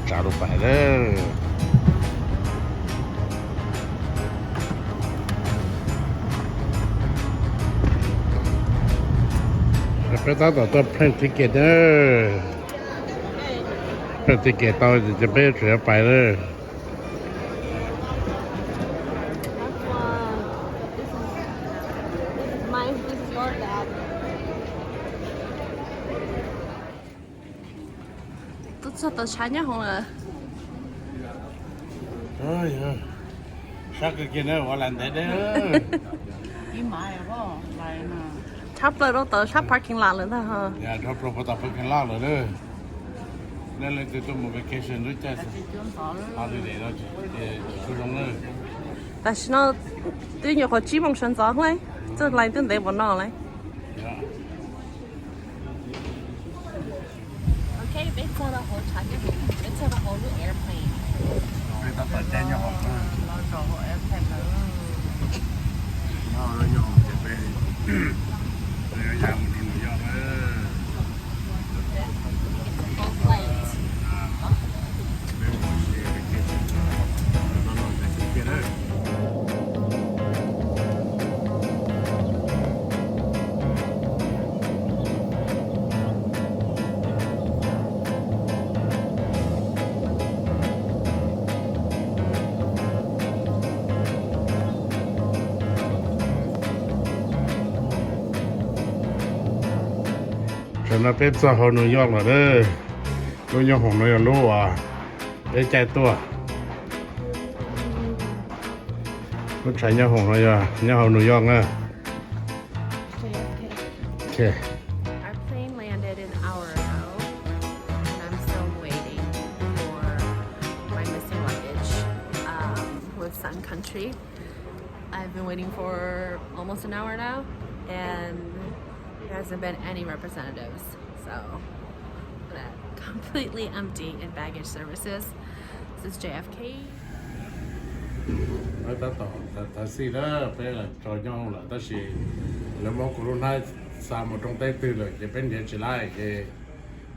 Tsav lub pais lawm. Peb tab tom tuaj print ticket na. Print ticket tau ces peb tseem yuav pais lawm. Tuaj txog tau tshav nyob hoom lawm. Sab kawg kiag na, ua lam ntev deb. Tshav plaws rau tom sab parking lot lawm ntag. Tshav plaws rau tom parking lot lawm na. Nej leej twg tuaj mus vacation lub caij holiday no ces tsis tshua zoo na. Tam sim no twb nyuam qhuav tsib moos sawv ntxov hlais, txoj line twb ntev npaum no lawm. Ok, peb txog rau hauv tshav, peb txog rau hauv lub airplane. Peb tab tom caij nyob hauv, los rau hauv airplane lawm. Nyob hauv ces peb yuav ya mus rau New York lawm. Peb mus si vacation no no ces xwb tiag lawm. Tam no peb txog hauv New York lawm. Lub nyob hoom no yog lub uas peb caij tuaj. Lub tshav nyob hoom no yog nyob hauv New York na. Okay. Our plane landed an hour ago, and I'm still waiting for my missing luggage, um, with Sun Country. I've been waiting for almost an hour now, and there hasn't been any representatives. So, completely empty in baggage services. This is J F K. Tab tom taxi lawm, peb los txog nyob hoom lawm tab sis lawv muab kuv lub hnab xa mus rau teb twg lawm ces peb nrhiav tsis tau ces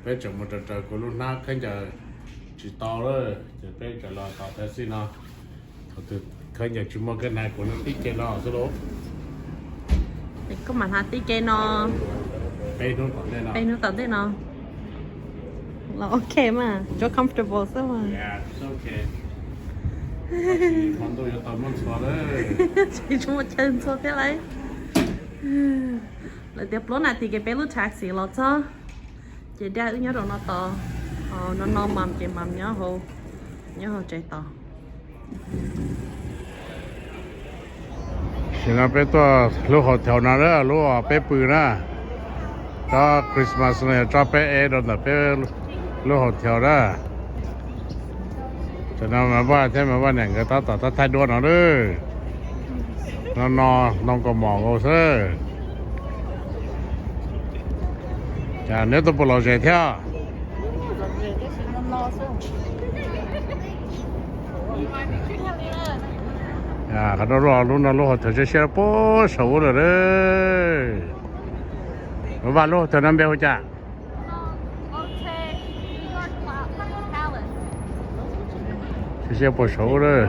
peb tseem mus raws raws kuv lub hnab khaub ncaws tsis tau lawm ces peb tseem los tom taxi no. Thaum twg khaub ncaws tsis muaj koj hnav kuv hnav tib ke no xwb lauj. Koj mam hnav tib ke no. Peb hnub tom ntej no. Peb hnub tom ntej no los ok mas, tsuas comfortable xwb mas. Hmo ntuj yuav tau muab ntxhua lawm. Tsis tshua muaj chaw ntxhua thiab lauj. Lawv tias plaub nas this ces peb lub taxi los txog. Ces daj wb nyob rau no tos, no no mam ces mam nyob hauv, nyob hauv tsev tos. Tam sim no peb tuaj lub hotel no na, lub peb pw na, tsob Christmas no yog tsob peb ev rau ntawm peb lub hotel na. Tam no mas Vaj thiab mas Vaj niam nkawd tab tom tab thaij duab no lawm. No no ntoo kaus mom nkaus xwb. Cas neb tuaj puas lom zem thiab? Qhov no lub no lub hotel siab siab puag saum ub lawm. Vaj, lub hotel no npe hu cas? Siab siab puag saum ub lawm.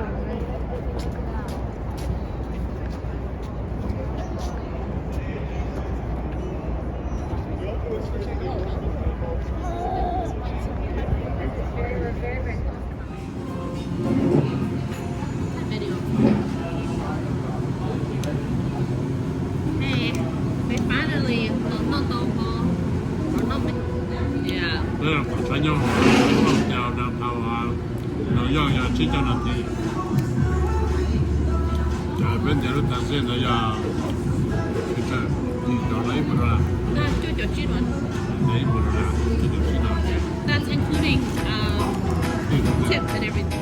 Peb los pom tshab nyob hauv, nyob hauv cas downtown New York yog tsib caug nas this. Peb ntiav lub taxi ntawd yog ib puas dollar? Ib puas dollar, ib puas dollar, tsib caug tsib dollar. That's including, um, tip and everything.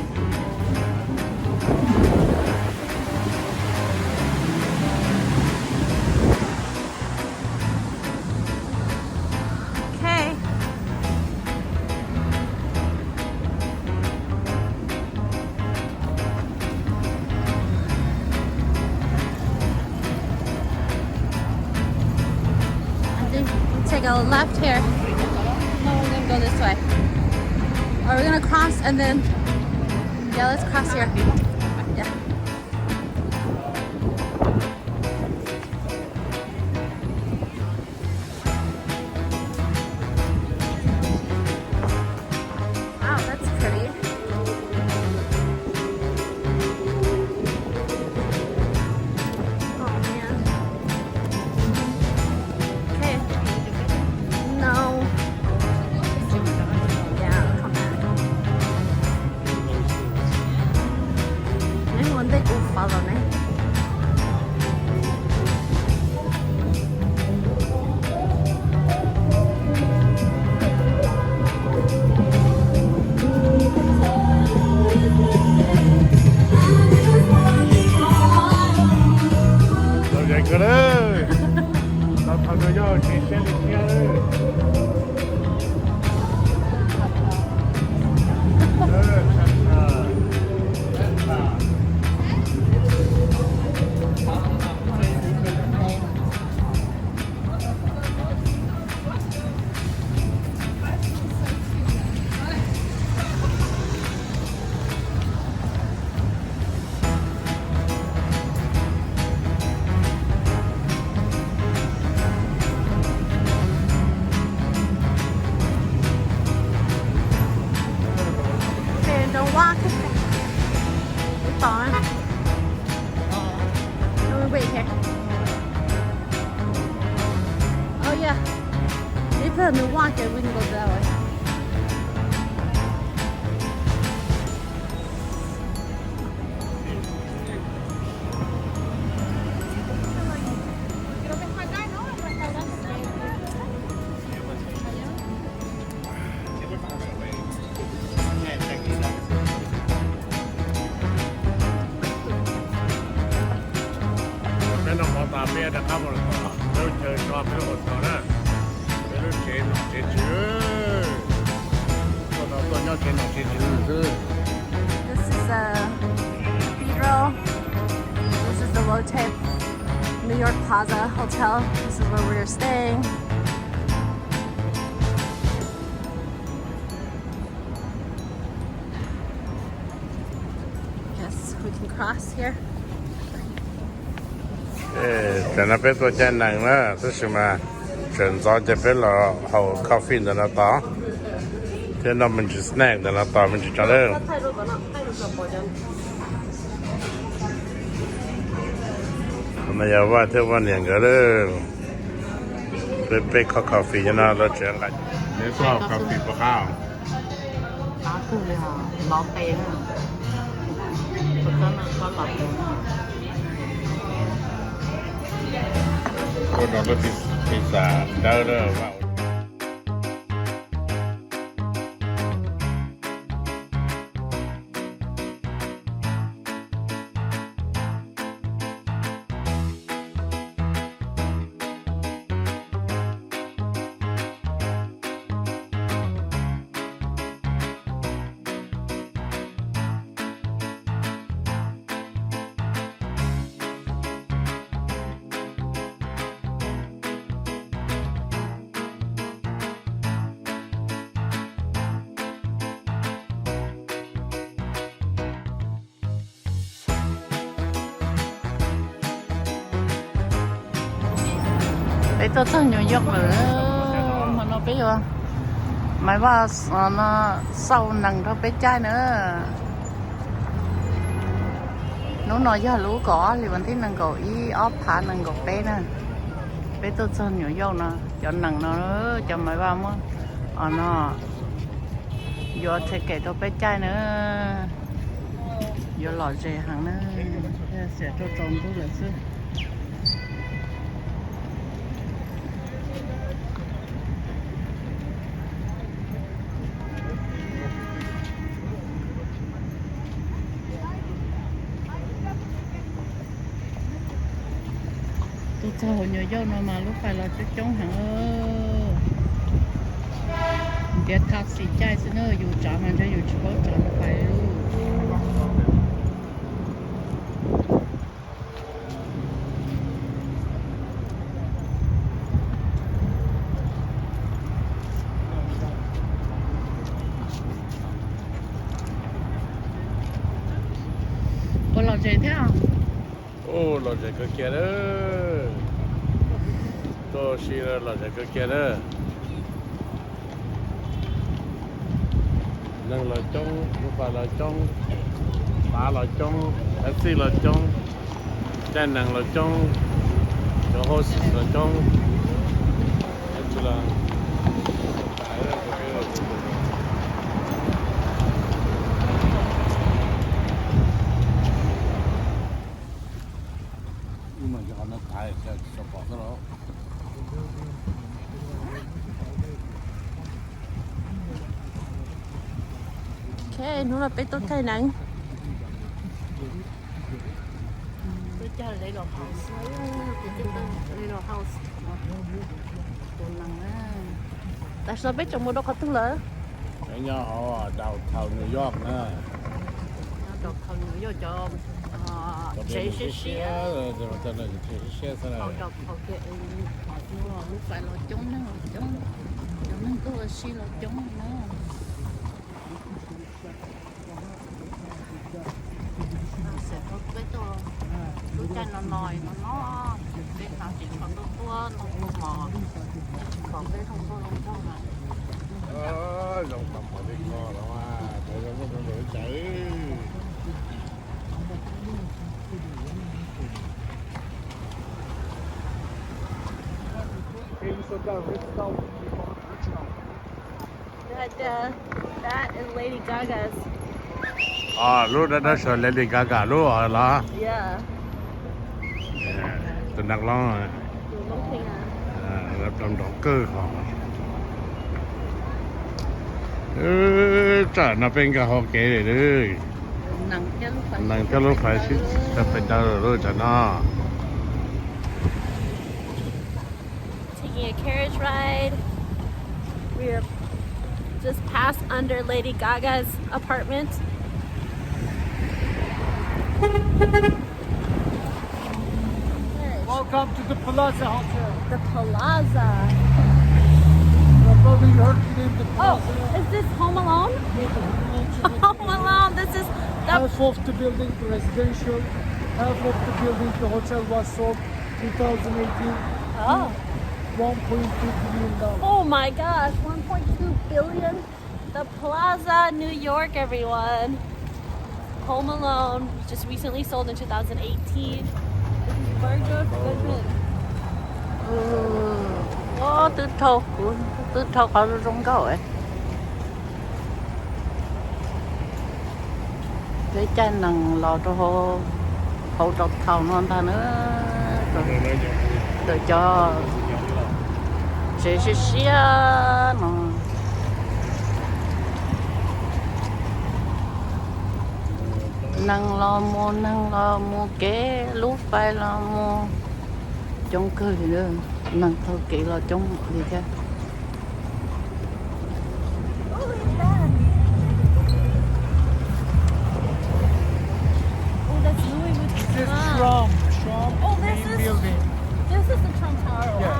Okay. I think we take a left here. No, we're gonna go this way. Are we gonna cross and then, yeah, let's cross here. Yeah. Wow, that's pretty. Oh man. Okay. No. Yeah, come back. Neb ua ntej kuv follow neb. Los ze kawg lawm. Los thaum no yog tsis teb li thiab. Okay, don't walk. It's on. No, we wait here. Oh yeah. They put a new walk and we can go that way. Peb noj mov tas peb rov qab mus tom peb lub chaw tso peb lub hauv tshos na, peb lub tsev nom tsev tswv. Tuaj tau tuaj nyob tsev nom tsev tswv xwb. This is the cathedral. This is the Lotte New York Plaza Hotel. This is where we're staying. Yes, we can cross here. Tam no peb tuaj caij nees na, tab sis mas tseem ntxov ces peb los haus coffee ntawm no tos, thiab noj me ntsis snack ntawm no tos me ntsis tso lawm. No yog Vaj thiab Vaj niam nkawd lawm. Peb peb kho coffee no lawv tseem nqa. Neb tuaj haus coffee puas qab? Qab kawg li os, lov tes na. Ua no lub pizza dawb lawm. Peb tuaj txog New York lawm. Hmo no peb yuav, Maiv Vaj no xauj nees rau peb caij na. Hnub no yog lub kaum ob hlis vas thib nees nkaum ib ob phav nees nkaum peb na. Peb tuaj txog New York no, cov nees no, cov Maiv Vaj muab no yuav ticket rau peb caij na. Yuav lom zem heev na, xiam rau tsaus ntuj lawm xwb. Tuaj txog hauv New York no mas lub fais los coob coob heev. Ntiav taxi caij xwb na, yus tsav mas ntshe yus tsis paub tsav lub fais li. Ua lom zem thiab. Ua lom zem kawg kiag lawm. Tuaj si lom zem kawg kiag lawm. Neeg los coob, lub pas los coob, pav los coob, taxi los coob, caij nees los coob, cov houses los coob. Ok, hnub no peb tuaj caij nees. Tuaj caij Little House. Little House. Tus nees na. Tam sim no peb tseem mus rau qhov twg lawm? Nyob hauv downtown New York na. Nyob downtown New York cov tsev siab siab. Hauv downtown lub fais los coob, neeg los coob, cov neeg tuaj ua si los coob na. Peb tuaj lub caij no no no no, peb hnav tsis tshua ntuj tuaj no kuj mos, tsis pom peb rooj tuaj zoo nraug na. Zoo tau pom li ko los mas, zoo nraug li cas. Right there. That is Lady Gaga's. Lub dawb dawb saum Lady Gaga lub os los? Yeah. Tus neeg loj, tus neeg loj kawg hos. Tsam no peb nkag hauv kev lawm. Neeg thiab lub fais sib tawg pes daws lawm tsam no. Taking a carriage ride. We are just passed under Lady Gaga's apartment. Welcome to the Plaza Hotel. The Plaza. Uh, probably you heard the name, the Plaza. Oh, is this Home Alone? Yeah, the Home Alone. Home Alone. This is the half of the building, the residential, half of the building, the hotel was sold two thousand eighteen. Oh. One point two billion dollars. Oh my gosh, one point two billion. The Plaza, New York, everyone. Home Alone just recently sold in two thousand eighteen. This is Burger Goodman. Ua, twb dhau, kuv twb dhau qhov zoo nkauj. Peb caij nees los rau hauv downtown no ntag na. Cov tsev siab siab no. Neeg los mus, neeg los mus, kev lub fais los mus. Coob kawg li, neeg taug kev los coob li thiab. Oh, look at that. Oh, that's Louis Vuitton. This is Trump, Trump main building. This is the Trump Tower. Yeah.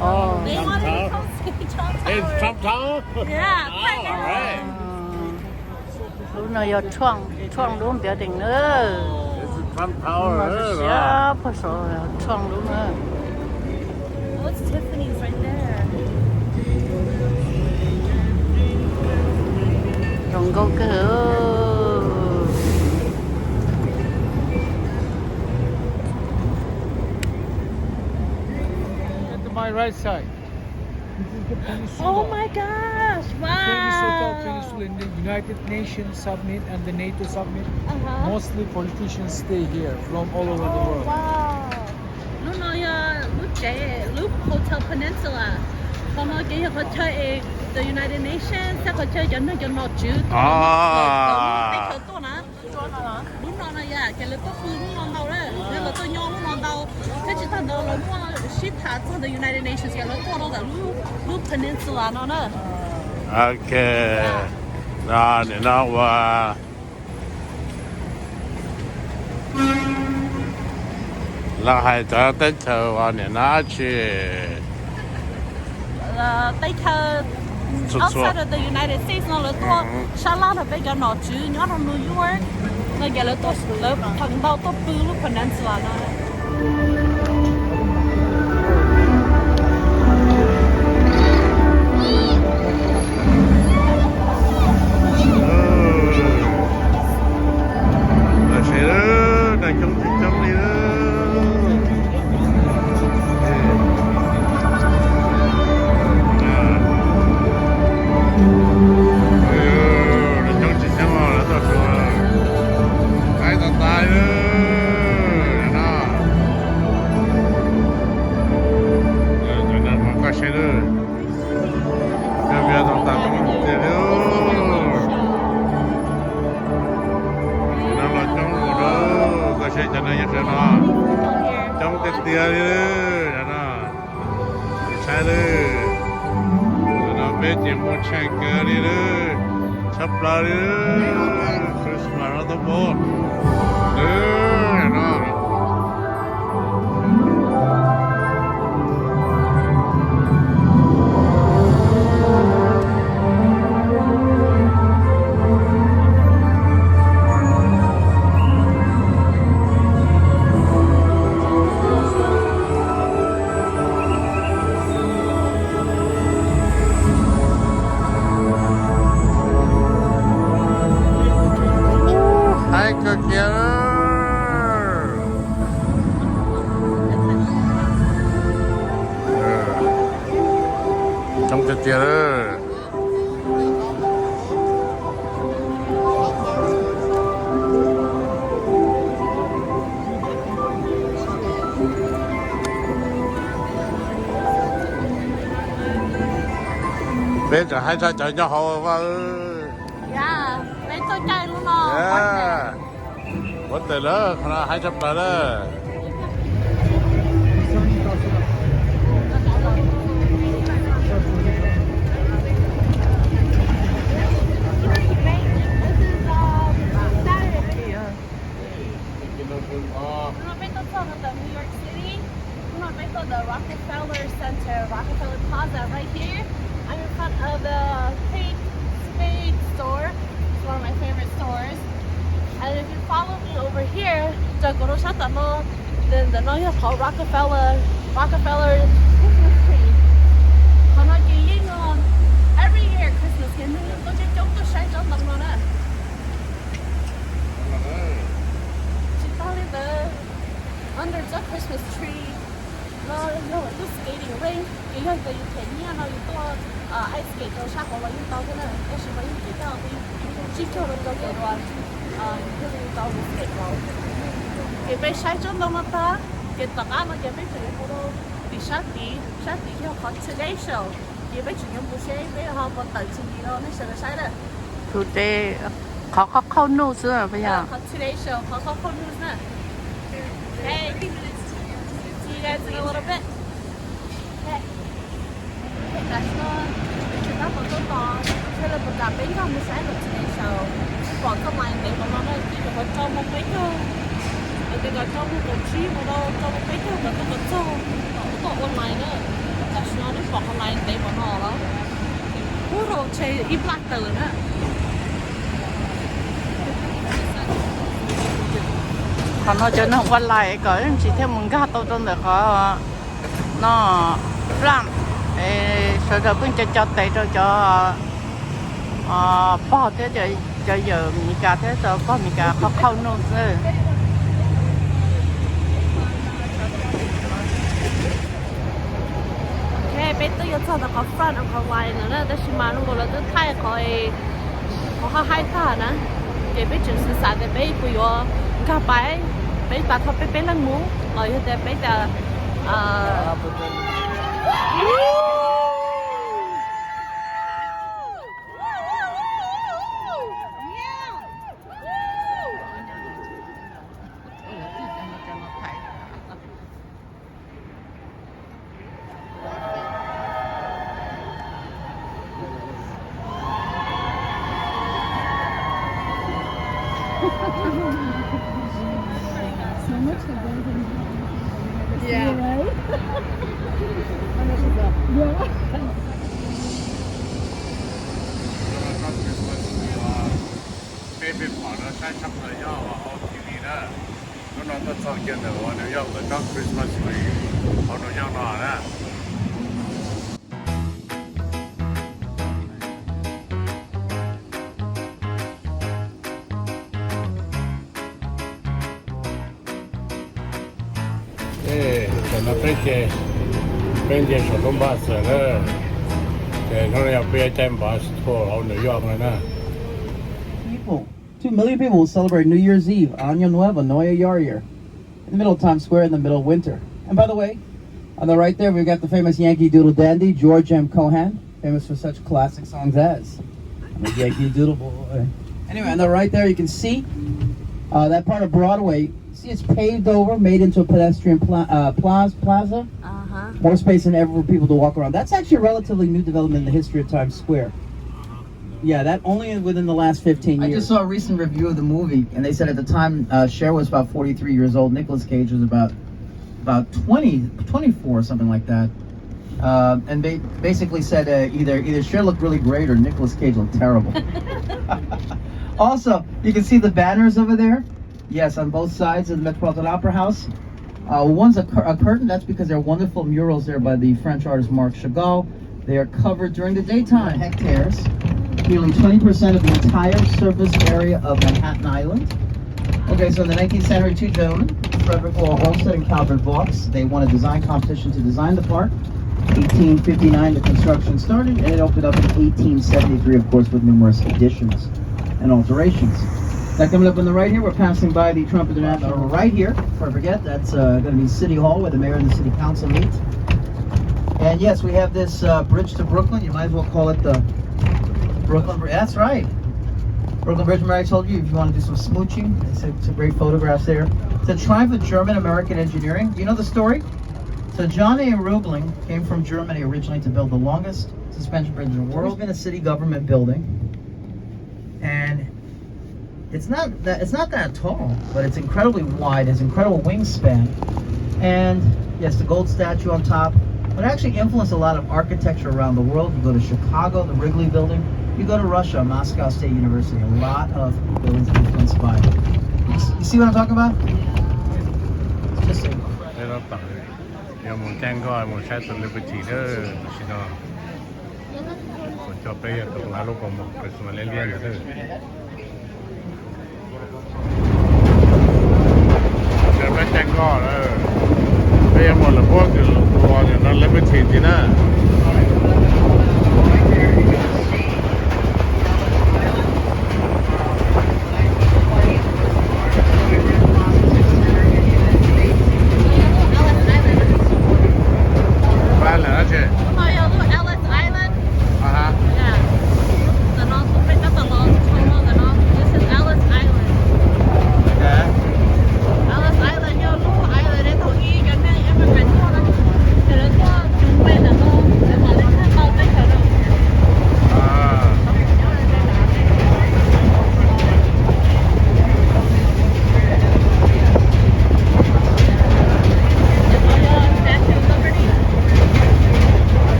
Wow. Oh. They wanted to come see Trump Tower. It's Trump Tower? Yeah. Oh, all right. Lub no yog Trump, Trump lub building na. This is Trump Tower. Siab pog saud, Trump lub na. Oh, it's Tiffany's right there. Zoo nkauj kawg. At my right side. This is the Peninsula. Oh my gosh, wow. Famous hotel, Peninsula, in the United Nations Summit and the NATO Summit. Uh-huh. Mostly politicians stay here from all over the world. Oh, wow. Lub no yog lub tsev, lub Hotel Peninsula. Qhov no ces yog qhov chaw es the United Nations, thiab qhov chaw cov neeg cov nom tswv tuaj, teb chaws tuaj na. Lub no no yog ces lawv tuaj pw lub no ntau na, lawv tuaj nyob lub no ntau, thiab tsis tag ntau lawv muaj sib tham txog the United Nations ces lawv tuaj rau ntawm lub, lub peninsula no na. Ok, no nim no ua lawv hais cov teb chaws uas nim no dab tsi, teb chaws outside of the United States no lawv tuaj sab laj rau peb cov nom tswv nyob rau New York. Ces lawv tuaj, lawv feem ntau tuaj pw lub peninsula no. Tam sim neeg coob tsis coob li. Coob tsis coob lawv tuaj suav, qaib tas tas li no. Cov neeg hmov kaj siab lawm, cov vias tas tas coob tiag li. Tam sim no los coob mus lawm, koj saib cov neeg nyob sawv no coob tiag tiag li no. Saib lawm, no peb ces muaj tsheej kawg li lawm, tshaj plaws li lawm, Christmas no tuaj pom lawm no. Haib kawg kiag. Coob tiag tiag lawm. Peb tseem haib tshaj cov nyob hauv vaj. Peb tuaj caij lub no. Ua tes lawm, qhov no haib tshaj plaws lawm. Hnub no peb tuaj txog ntawm New York City. Hnub no peb tuaj the Rockefeller Center, Rockefeller Plaza right here. I'm in front of the Kate Spade store. It's one of my favorite stores. And if you follow me over here, raws kuv rau sab tom no, ntawm no yog qhov Rockefeller, Rockefeller Christmas tree. Qhov no ces yeej every year Christmas ces neeg tuaj coob coob tuaj saib tsob ntoo no na. Tsis tag li ntawd, under the Christmas tree no yog lub skating rink, ces yog tias yus them nyiaj no yus tuaj ice skate rau sab hauv los yeej tau thiab na, tab sis mas yeej tsis tau, tsib caug rau cov uas yus thiaj li tau mus skate los. Ces peb saib tsob ntoo no tag, ces tom qab no ces peb tseem yuav mus rau tim sab tid, sab tid yog qhov Today Show, ces peb tseem yuav mus seb peb ho puas tawm tsis nti rau nej sawv daws saib na. Today, qhov qhauj qhauj nuj xwb puas yog? Qhov Today Show, qhov qhauj qhauj nuj xwb na. Okay, see you guys in a little bit. Tam sim no peb tseem tab tom tuaj tos chaw lawv puas kam peb nkag mus saib lawv Today Show. Pom txoj line ntev npaum no na, twb yuav qhov rau moos peb caug, es tes kom rau moos kaum tsib mus rau rau moos peb caug kom tuaj kom txog, kom ua line na. Tam sim no nej pom qhov line ntev npaum no los? Ub, rau tshe ib plag tawm na. Qhov no cov neeg ua line kom ib ntsis thiaj mus nkag tau rau ntawm qhov no, plam, es sawv daws pheej co co tes rau cov pog thiab cov yawm Meskas thiab cov pog Meskas qhauj qhauj nuj xwb. Ok, peb twb yuav txog ntawm qhov front of qhov line no na, tab sis mas zoo nkaus lawv twb thaij qhov, qhov haj haib tag na, ces peb tseem xav xav tias peb puas yuav nkag pais, peb tas tho peb peb leeg mus los yog tias peb tas So much for going to the Yeah. Right? Peb peb pom no saib tshaj plaws yog Hnub no tuaj txog kiag ntawm New York ntawm tsob Christmas tree hauv New York no na. Tam no peb ces, peb nce saum lub bus na, ces hnub no yog peb caij bus tour hauv New York no na. People, two million people will celebrate New Year's Eve, Año Nuevo, Noya Yaryar, in the middle of Times Square in the middle of winter. And by the way, on the right there, we've got the famous Yankee Doodle dandy, George M. Cohan, famous for such classic songs as I'm a Yankee Doodle Boy. Anyway, on the right there, you can see uh, that part of Broadway. See, it's paved over, made into a pedestrian pla- uh, plaza. Plaza. Uh-huh. More space than ever for people to walk around. That's actually a relatively new development in the history of Times Square. Yeah, that only within the last fifteen years. I just saw a recent review of the movie, and they said at the time uh, Cher was about forty-three years old. Nicolas Cage was about about twenty, twenty-four or something like that. Uh, and they basically said uh, either either Cher looked really great or Nicolas Cage looked terrible. Also, you can see the banners over there. Yes, on both sides of the Metropolitan Opera House. Uh, one's a, cur- a curtain. That's because there are wonderful murals there by the French artist Marc Chagall. They are covered during the daytime. Hectares, nearly twenty percent of the entire surface area of Manhattan Island. Okay, so in the nineteenth century, two gentlemen, Frederick Law Olmsted and Calvert Vaux, they won a design competition to design the park. Eighteen fifty-nine, the construction started, and it opened up in eighteen seventy-three, of course, with numerous additions and alterations. Now, coming up on the right here, we're passing by the Trump International right here. Before I forget, that's uh, going to be City Hall where the mayor and the city council meet. And yes, we have this uh, bridge to Brooklyn. You might as well call it the Brooklyn Bridge. That's right. Brooklyn Bridge, remember I told you, if you want to do some smooching, it's a, it's a great photograph there. It's a triumph of German American engineering. Do you know the story? So John A. Roebling came from Germany originally to build the longest suspension bridge in the world. It's been a city government building. And it's not that it's not that tall, but it's incredibly wide, has incredible wingspan. And yes, the gold statue on top, but it actually influenced a lot of architecture around the world. You go to Chicago, the Wrigley Building. You go to Russia, Moscow State University. A lot of buildings influenced by. You s- you see what I'm talking about? It's just incredible. Yog mus caij nkoj mus saib tus Liberty na, tam sim no kuv coj peb yog tus hnav lub kaus mom Christmas liab liab ntawd. Peb caij nkoj lawm, peb yuav mus lawm puag tim tus no Liberty tid na. Island, okay. Island. Uh-huh. Yeah. Tam no kuv peb tab tom los Toronto tam no. This is Ellis Island. Okay. Ellis Island yog lub island es thaum ub cov neeg immigrant tuaj no, ces lawv tuaj tsuas peb ntawm no, lawv mam li tuaj tau teb chaws no. Ah.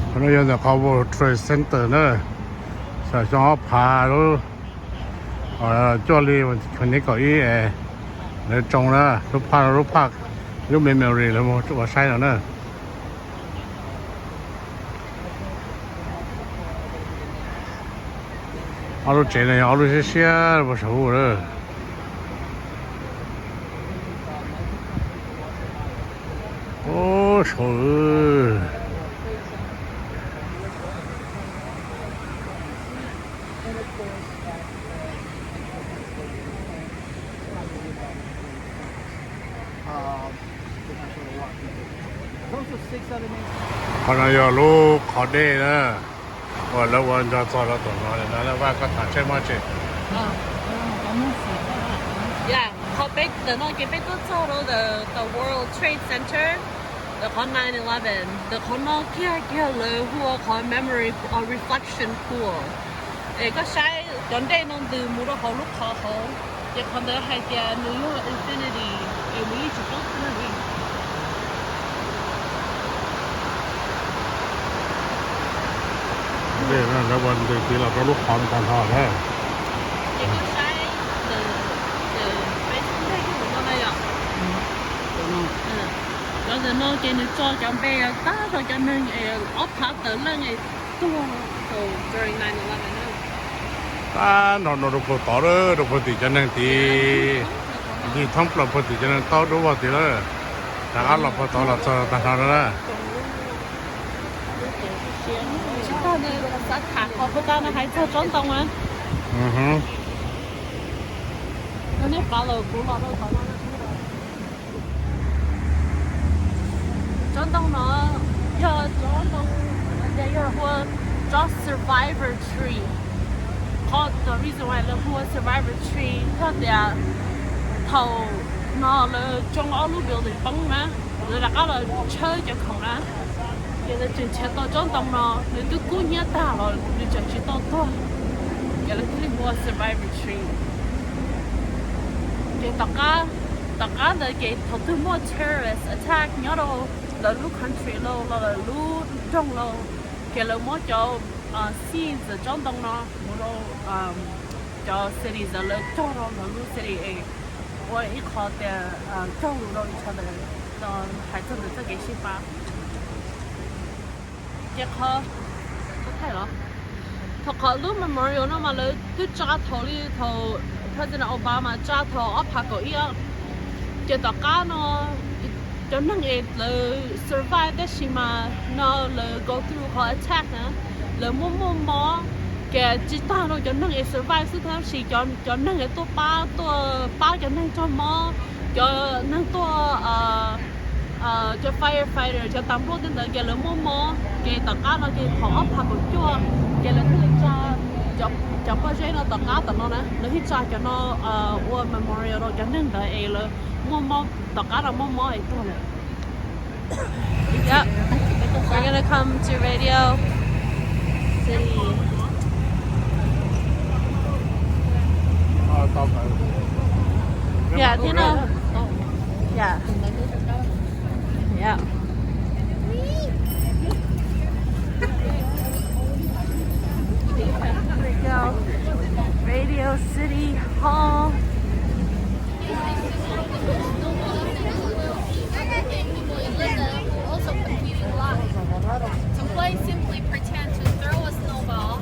Qhov no yog ntawm qhov World Trade Center na, xyoo ob phav lub, cuaj li, twenty twenty-one, lawv tsoo na, lub phaj, lub phaj, lub memory lawv mus ua saib no na. Ob lub tsev no yog ob lub siab siab puag saum lawm. Ub, saud. Qhov no yog lub qhov dej na, uas lawv ua nco txog rau tom no, lawv vaj koj tham tseb mob tsev. Peb ntawm no ces peb tuaj txog rau the, the World Trade Center, ntawm qhov nine eleven, ntawm qhov no kiag kiag lawv hu ua qhov memory, uh, reflection pool. Es koj saib cov dej no ntws mus rau hauv lub qhov hauv, ces qhov ntawd hais tias nws yog infinity, es nws yeej tsis paub tag li. Dej no lawv ua ntws tiv los rau lub qhov no tag nrho na. Ces koj saib, cov ntawm no ces nws tso cov npe tag nrho cov neeg es ob phav tawm leej es tuag during nine eleven na. Tag nrho no rau puag tod, rau puag tim cov neeg tid, ncig thoob plaws puag tim cov neeg taub dub vog tid lawm. Rov qab los puag tod los txog tag nrho no na. Tsis tag, xav tham qhov puag ta no hais txog tsob ntoo na. Nej follow kuv los rau qhov no. Tsob ntoo no yog tsob ntoo, yog hu ua tsob survivor tree. Qhov, the reason why lawv hu ua survivor tree yog tias thaum no lawv tsoo ob lub building poob na, lawv rov qab los tshawb cov khoom na, ces lawv tseem nrhiav tau tsob ntoo no, nws twb kub hnyiab tag los nws tseem tsis tau tuag, ces lawv thiaj li hu ua survivor tree. Ces tom qab, tom qab ntawd ces thaum twg muaj terrorist attack nyob rau lawv lub country lauj, los lawv lub nroog lauj, ces lawv muab cov seeds tsob ntoo no mus rau cov cities lawv cog rau lawv lub city es ua ib qho tias cog lus rau each other, hais txog ntawm txoj kev sib pab. Ces qhov, thaum qhov lub memorial no mas lawv twb tsa thaum li thaum President Obama tsa thaum ob phav kaum ib. Ces tom qab no cov neeg es lawv survive tab sis mas no lawv go through qhov attack na, lawv muaj muaj mob, ces tsis tag rau cov neeg es survive xwb tab sis cov neeg es tuaj pab, tuaj pab cov neeg raug mob, cov neeg tuaj, cov firefighter, cov tas npluaj tej ntawd ces lawv muaj mob, ces tom qab no ces thaum ob phav kaum cuaj ces lawv thiaj li tsa cov pob zeb no tom qab tom no na, lawv thiaj tsa cov no ua memorial rau cov neeg ntawd es lawv muaj mob, tom qab no muaj mob es tuag lawm. Yep. We're gonna come to Radio City. Yeah, thiab no. Yeah. Yeah. There we go. Radio City Hall. Some players simply pretend to throw a snowball,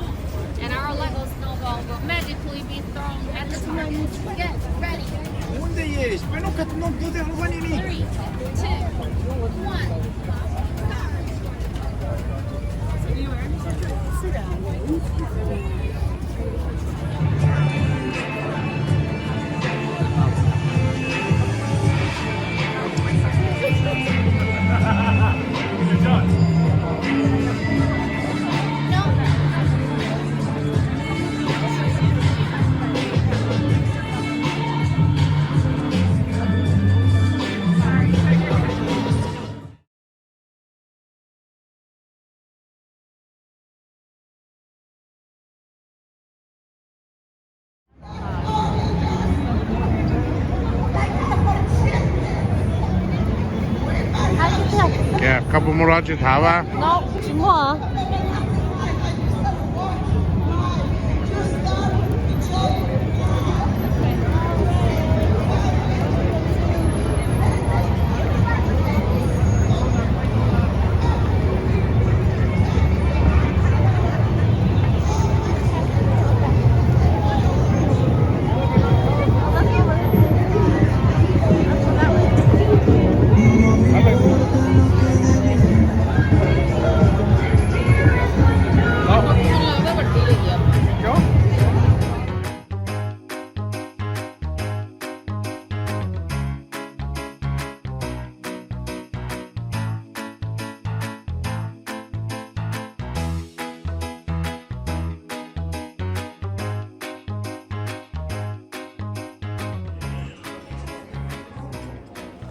and our Lego snowball will magically be thrown at the target. Get ready. Three, two, one. Koj puas muaj lus tsis tham a? Tsis muaj.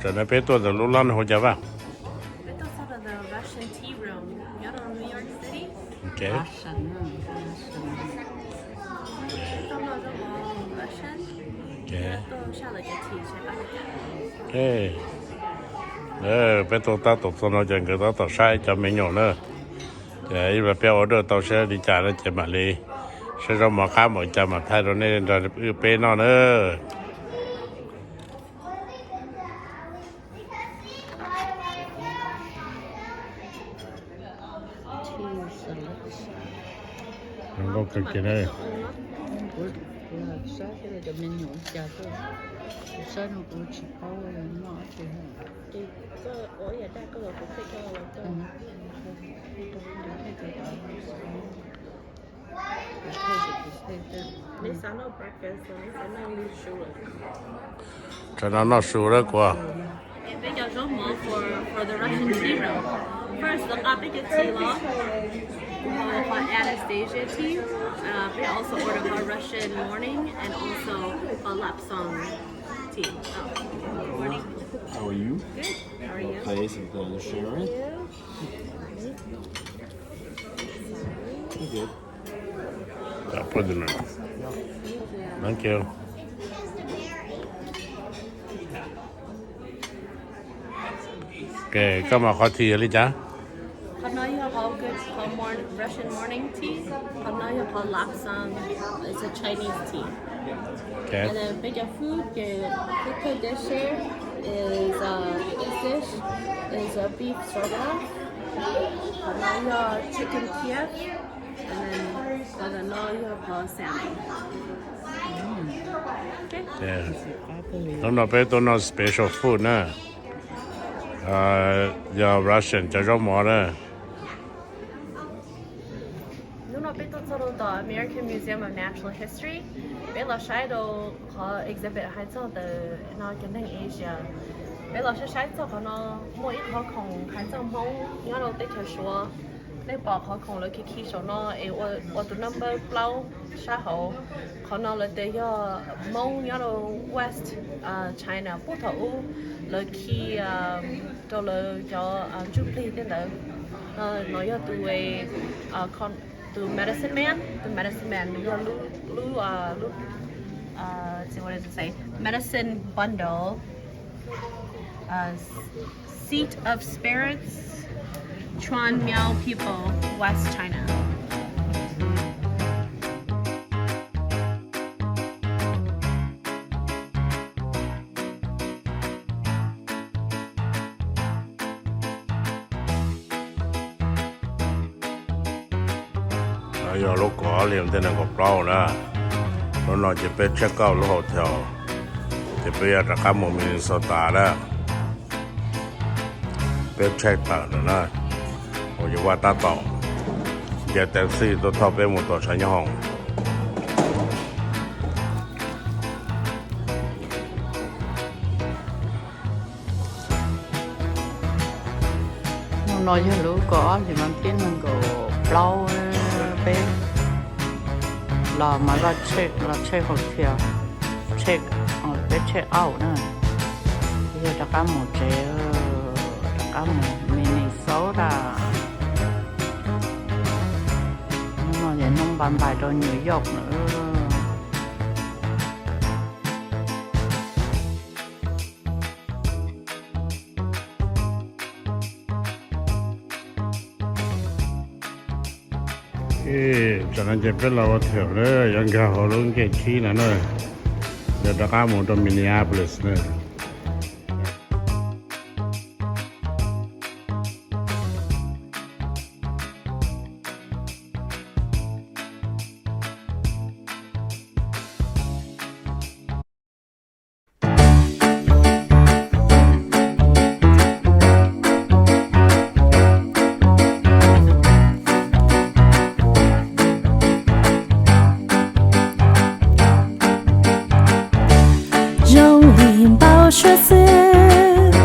Tam no peb tuaj ntawm lub lab no hu cas vaj? Peb tuaj txog rau the Russian Tea Room nyob rau New York City. Ok. Russian, Russian. Peb tuaj noj zaub mov Russian. Ok. Peb tuaj saj lawv cov tea, seb pab lawv thaij. Ok. Peb tuaj tab tom txog no ces nkawd tab tom saib cov menu na. Ces ib pliag peb order tau seb li cas no ces mam li saib zaub mov qab npaum cas mam thaij rau nej nrog wb peb noj na. Zoo nkauj kawg kiag na. Kuv saib no kuv tsis paub noj ces. Neb xav noj breakfast los neb xav noj li su lawm? Tsam no noj su lawm kuv. Peb cov zaub mov for, for the Russian tea room. First, lawv nqa peb cov tea los, qhov Anastasia tea. Uh, peb also order qhov Russian morning and also qhov lapsang tea. Oh, morning. How are you? Good. How are you? Place of the Sharon. Good. Thank you. Ok, koj mas qhov tea yog li cas? Qhov no yog qhov good, qhov morn-, Russian morning tea. Qhov no yog qhov lapsang, it's a Chinese tea. Okay. And then peb cov food, ces peb cov dish here is, uh, this dish is a beef stroganoff. Qhov no yog chicken Kiev. And then qhov no yog qhov salmon. Okay. Hnub no peb tuaj noj special food na. Yog Russian cov zaub mov na. Hnub no peb tuaj txog rau tom American Museum of Natural History. Peb los saib rau qhov exhibit hais txog ntawm no cov neeg Asia. Peb los saib saib txog qhov no, muaj ib qhov khoom hais txog Hmoob nyob rau teb chaws Suav. Nej pom qhov khoom lawv khi khi saum no es ua, ua tus number plaub sab hauv. Qhov no lawv tias yog Hmoob nyob rau West, uh, China puag thaum ub lawv khi, uh, rau lawv cov, uh, ntsuj plig tej ntawd. No yog tus, uh, tus medicine man, tus medicine man yog lub, lub, uh, lub, uh, let's see, what does it say? Medicine bundle. Uh, Seat of Spirits, Chuan Miao people, West China. No yog lub kaum ob hlis tej nees nkaum plaub na. Lub no ces peb check out lub hotel, ces peb yuav rov qab mus Minnesota na. Peb check tawm lawm na, ua yuav vaj tab tom nce taxi tuaj thauj peb mus tom tshav nyob hoom. Hnub no yog lub kaum ob hlis mas peb nees nkaum plaub, peb los mas los check, los check hotel, check, peb check out na, yog rov qab mus tsev, rov qab mus Minnesota. Hnub no ces hnub npais npais rau New York na. Tam no ces peb los ua tham na, yuav nkag hauv lub ncej tsib no na, yuav rov qab mus rau Minneapolis na. Zoo li npau suav xwb,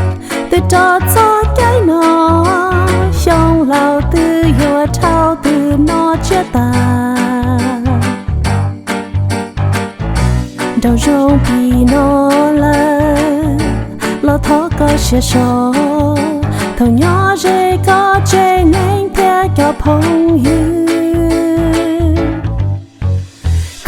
twb rov txog caij no, xyoo laus twb yuav dhau twb no tsiab tas. Nraum zoov pim no lawm, los thov koj siab so thaum nyob ze koj tsev neeg thiab cov phooj ywg.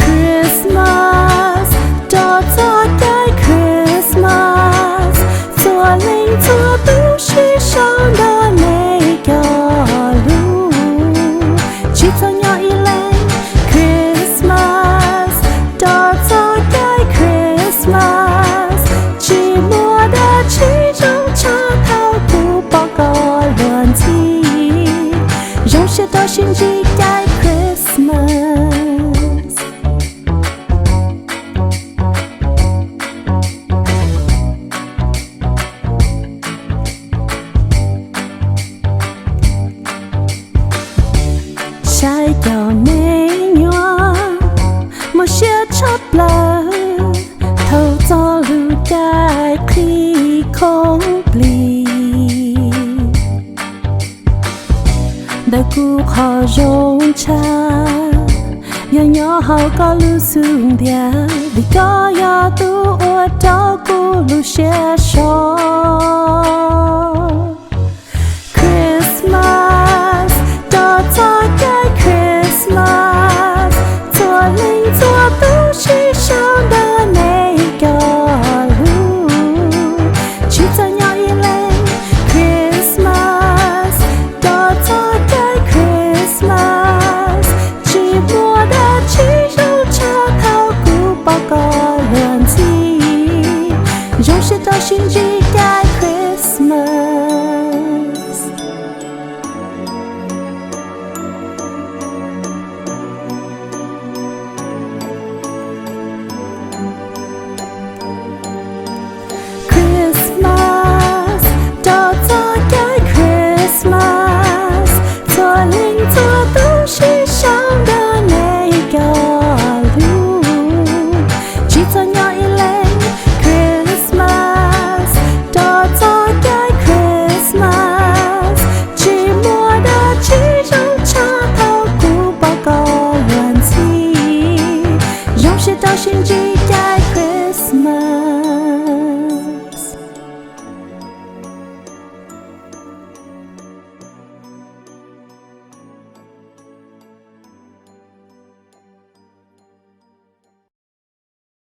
Christmas, rau txoj cai Christmas, txhua leej txhua tus sib sau ntawm nej cov lus, tsis txhob nyob ib leeg. Christmas, rau txoj cai Christmas, tsis muaj dab tsi zoo tshaj thaum kuv pom koj luag ntxhi. Zoo siab rau sib ntsib cai Christmas. Saib cov me nyuam muaj siab tshaj plaws thaum txog lub caij qhib khoom plig. Ntawm kuv qhov zoo tshaj yog nyob hauv koj lub xub ntiag, vim koj yog tus ua rau kuv lub siab so. Christmas, rau txoj cai Christmas, txhua leej txhua tus sib sau ntawm nej cov lus, tsis txhob nyob ib leeg. Christmas, rau txoj cai Christmas, tsis muaj dab tsi zoo tshaj thaum kuv pom koj luag ntxhi. Zoo siab rau sib ntsib